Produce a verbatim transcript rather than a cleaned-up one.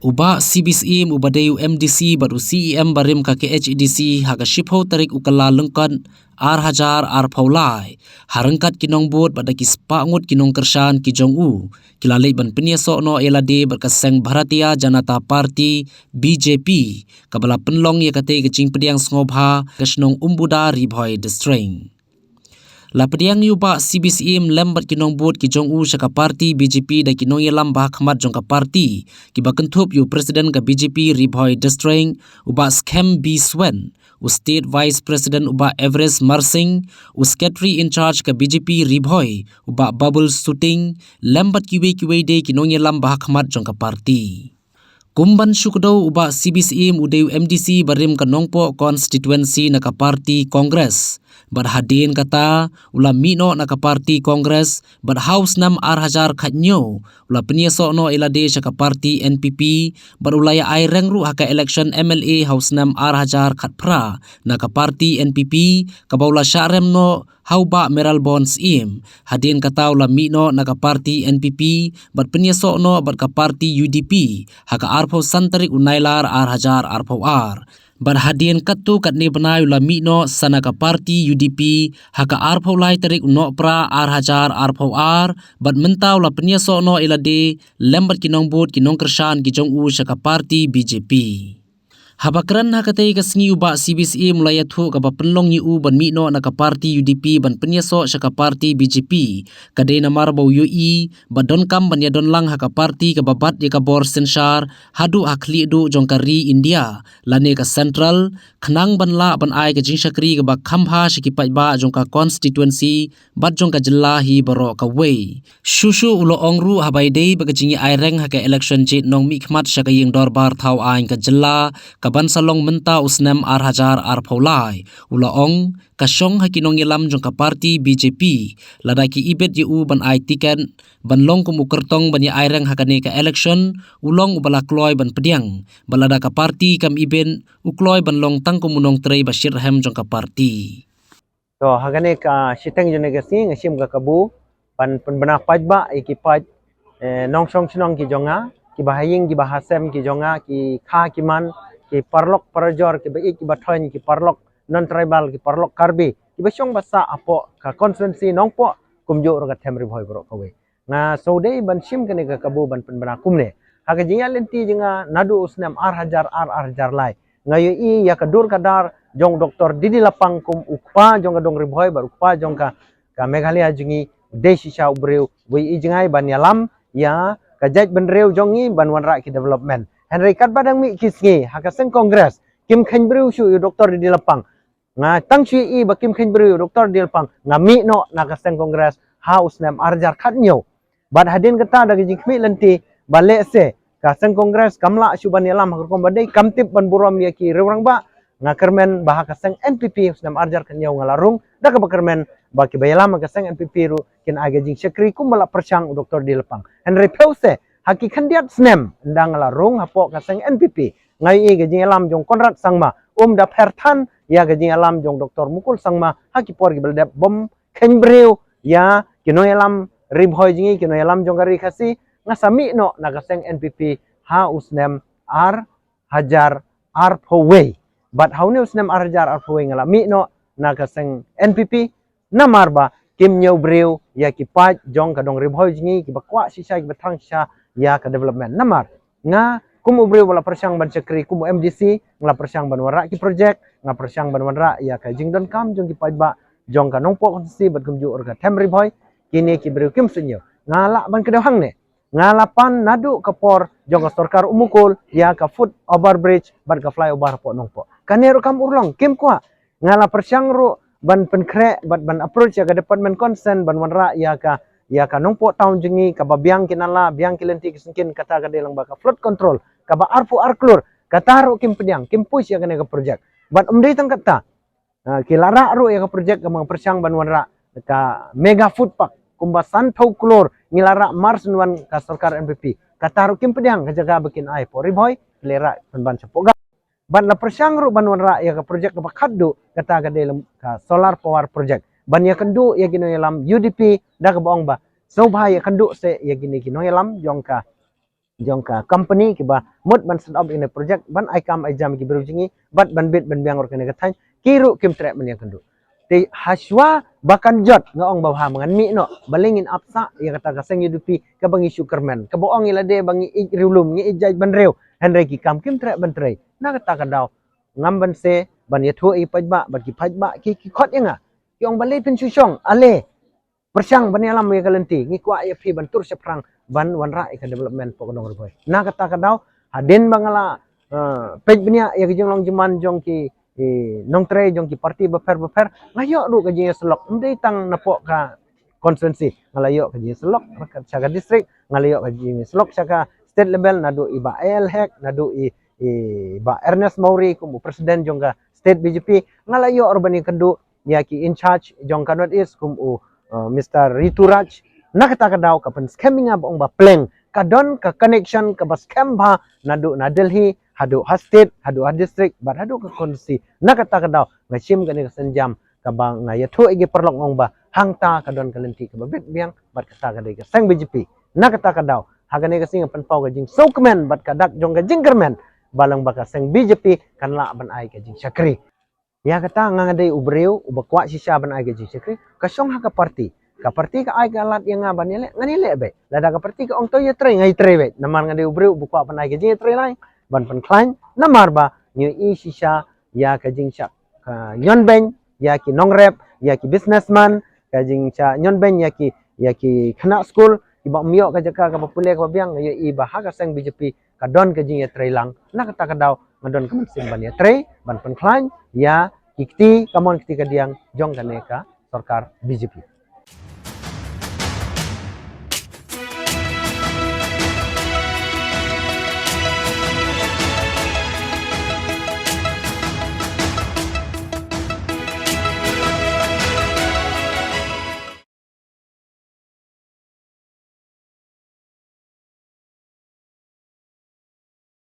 U Bah C B Syiem uba dei u M D C bad u C E M barim ka K H A D C ha ka shiphew tarik u Kyllalyngkot ar hajar arphew lai, ha ryngkat ki nongbud bad da ki spah ngut ki nongkyrshan ki jong u, ki la leit ban pynïasoh noh ïa lade bad ka seng Bharatiya Janata Party, B J P, kaba la pynlong ïa katei ka jingpdiang sngewbha ka shnong Umbuda, Ri Bhoi District. La pdiang ïa u Bah C B Syiem lem bad ki nongbud ki jong u sha ka party B J P da ki nongïalam ba ha khmat jong ka party, kiba kynthup ïa u President ka B J P Ri Bhoi District, u Bah Skhem B Swen, u State Vice President u Bah Everest Marsing, u Secretary in Charge ka B J P Ri Bhoi, u Bah Babul Suting, lem bad kiwei kiwei de ki nongïalam ba ha khmat jong ka party. Kum ban shu kdew, u Bah C B Syiem u dei u M D C barim ka Nongpoh constituency na ka party Congress. Bad hadien kata u la mih noh na ka party Congress, bad ha u snem ar hajar khathynñiew u la pynïasoh noh ïa lade sha ka party N P P, bad u la ïa ai reng ruh ha ka election M L A ha u snem ar hajar khatphra na ka party N P P, kaba u la shah rem noh ha u Bah Mayral Born Syiem. Hadien kata u la mih noh na ka party N P P bad pynïasoh noh bad ka party U D P ha ka arphew san tarik u Nailar ar hajar arphew ar. Bad hadien katto katne bnai u la mih noh sa na ka party U D P ha ka arphew lai tarik u Nohprah ar hajar arphew ar, bad mynta u la pynïasoh noh ïa lade lem bad ki nongbud ki nongkyrshan ki jong u sha ka party B J P. Haba kren ha katei ka sngi, u Bah C B Syiem u la ïathuh kaba pynlong ïa u ban mih noh na ka party U D P ban pynïasoh sha ka party B J P ka dei namar ba u ïohi ba donkam ban ïadon lang ha ka party kaba bat ïa ka bor synshar haduh ha khlieh duh jong ka ri India lane ka Central, khnang ban lah ban ai ka jingshakri kaba kham bha sha ki paidbah jong ka constituency bad jong ka jylla hi baroh kawei. Shuh shuh u la ong ruh haba ïadei bad ka jingïa ai reng ha ka election jied nongmihkhmat sha ka ïing dorbar thaw aiñ ka jylla, kaban sa long mynta u snem ar hajar arphew lai, u la ong ka shong ha ki nongïalam jong ka party B J P lada ki ibit ïa u ban ai tiket ban long kum u kyrtong ban ïa ai reng ha kane ka election, u long uba la kloi ban pdiang, bad lada ka party kam ibit, u kloi ban long tang kum u nongtrei ba shitrhem jong ka party. To, ha kane ka shiteng jong kane ka sngi nga shim ka kabu ban pynbna paidbah ïa ki paid, eh, nongshong shnong ki jong nga, kiba ha ïing kiba ha sem ki jong nga, ki kha ki man, ki paralok parajor, kiba ïeit kiba thoiñ, ki paralok non-tribal, ki paralok Karbi, kiba shong ba sah hapoh ka constituency Nongpoh kumjuh ruh ka them Ri Bhoi baroh kawei. Nga sngewdei ban shim kane ka kabu ban pynbna kumne. Ha ka jingïaid lynti jong nga naduh u snem ar hajar ar, ar hajar lai, nga ïohi ïa ka dur ka dar jong Doktor D D Lapang kum u kpa jong ka dong Ri Bhoi bad u kpa jong ka, ka Meghalaya jong ngi, u dei shisha u briew uba ïohi jngai ban ïalam ïa ka jaitbynriew jong ngi ban wanrah ki development. Hynrei katba dang mih ki sngi ha ka seng Congress, kim kheiñ briew shuh ïa u Doktor D D Lapang. Nga tang shu ïohi ba kim kheiñ briew ïa u Doktor D D Lapang, nga mih noh na ka seng Congress ha u snem ar hajar khathynñiew. Bad hadien kata da ka jingkhmih lynti ba lehse ka seng Congress kam lah shuh ban ïalam ha ka rukom ba dei, kam tip ban burom ïa ki riew rangbah, nga kyrmen ba ha ka seng N P P u snem ar hajar khathynñiew nga la rung, da kaba kyrmen ba kiba ïalam ha ka seng N P P ruh kin ai ka jingshakri kumba la pyrshang u Doktor D D Lapang. Hynrei phew se ha ki khyndiat snem ynda nga la rung hapoh ka seng N P P, nga ïohi ka jingïalam jong Conrad Sangma um da pher than ïa ka jingïalam jong Doktor Mukul Sangma ha ki por kiba la dep, bym kheiñ briew ïa ki nongïalam Ri Bhoi jong ngi, ki nongïalam jong ka ri Khasi. Nga sa mih noh na ka seng N P P ha u snem ar hajar arphew wei. Bad ha une u snem ar hajar arphew wei nga la mih noh na ka seng N P P, namar ba kim ñiew briew ïa ki paid jong ka dong Ri Bhoi jong ngi, kiba kwah shisha, kiba thrang shisha ïa ka development. Namar nga kum u briew ba la pyrshang ban shakri kum u M D C, nga la pyrshang ban wanrah ki project, nga pyrshang ban wanrah ïa ka jingdonkam jong ki paidbah jong ka Nongpoh constituency bad kumjuh ruh ka them Ri Bhoi. Kine ki briew kim sngewthuh. Nga lah ban kdew hangne. Nga la pan naduh ka por jong ka sorkar u Mukul ïa ka foot over bridge bad ka flyover hapoh Nongpoh. Kane ruh kam urlong, kim kwah. Nga la pyrshang ruh ban pynkhreh bad ban approach ïa ka department concern ban wanrah ïa ka, ïa ka Nongpoh town jong ngi, kaba biang ki nala, biang ki lynti ki syngkien, kata ka dei lang ba ka flood control kaba arphew ar klur, kata ruh kim pdiang, kim push ïa kane ka project. Bad ym dei tang kata, ah, ki la rah ruh ïa ka project kaba nga pyrshang ban wanrah, ka mega food park, kumba sanphew klur ngi la rah mar shen wan ka sorkar N P P. Kata ruh kim pdiang, ka jaka ba kin ai hapoh Ri Bhoi, ki la rah pynban shapoh Garo. Bad la pyrshang ruh ban wanrah ïa ka project kaba khatduh, kata ka dei lang ka solar power project, ban ïakynduh ïa ki nongïalam U D P, da kaba ong ba sngewbha ïakynduh seh ïa kine ki nongïalam jong ka jong ka company kiba mut ban set up ïa kane ka project, ban ai kam ai jam ïa ki briew jong ngi, bad ban bit ban biang ruh kane ka thaiñ, ki ruh kim treh ban ïakynduh. Te hashwa ba kan jot, nga ong ba bha, ma ngan mih noh, balei ngin ap sah ïa kata ka seng UDP kaba ngi shu kyrmen, kaba ong ïa lade ba ngi ïeit riewlum, ngi ïeit jaitbynriew, hynrei ki kam kim treh ban trei. Na kata ka daw ngam banse ban ïathuh ïa ki paidbah, bad ki paidbah ki, ki khot ïa nga, ki ong balei phin shu shong, ale pyrshang ban ïalam ïa ka lynti, ngi kwah ïa phi ban tur shaphrang ban wanrah ïa ka development hapoh ka Nongrevoi. Na kata ka daw, hadien ba nga la, eh, peit bniah ïa ka jinglong jingman jong ki, eh, nongtrei jong ki parti bapher bapher, nga ïoh ruh ka jingïasyllok, ym dei tang napoh ka constituency, nga la ïoh ka jingïasyllok sha ka district, nga la ïoh ka jingïasyllok sha ka state level, naduh i Bah A L Hek, naduh i, i Bah Ernest Mawrie kum u president jong ka state BJP, nga la ïoh ruh ban ïakynduh ïa ki in charge jong ka North East kum u, uh, Mister Rituraj. Na kata ka daw ka pynskhem ïa nga ba ong ba pleng, ka don ka connection kaba skhem bha, naduh na Delhi haduh ha state, haduh ha district, bad haduh ka constituency. Na kata ka daw nga shim kane ka sienjam kaba nga ïathuh ïa ki paralok, nga ong ba hangta ka don ka lynti kaba bit biang, bad kata ka dei ka seng BJP. Na kata ka daw ha kane ka sngi nga pynpaw ka jingsngewkmen bad ka dak jong ka jingkyrmen, ba lyngba ka seng BJP kan lah ban ai ka jingshakri. Ïa kata nga, nga dei u briew uba kwah shisha ban ai ka jingshakri. Ka shong ha ka parti, ka parti ka ai ka lad ïa nga ban ïaleh, ngan ïaleh beit. Lada ka parti ka ong to ïatrei, nga ïatrei beit, namar nga dei u briew uba kwah ban ai ka jingïatreilang, ban pynkhlaiñ, namar ba ngi ïohi shisha ïa ka jingshah, ka ñion beiñ ïa ki nongrep, ïa ki businessman, ka jingshah ñion beiñ ïa ki, ïa ki khynnah skul kiba ym ïoh ka jaka kaba pule kaba biang. Nga ïohi ba ha ka seng BJP ka don ka jingïatreilang. Na kata ka daw nga don ka mynsiem ban ïatrei, ban pynkhlaiñ ïa ki kti kamon kti kadiang jong kane ka sorkar BJP.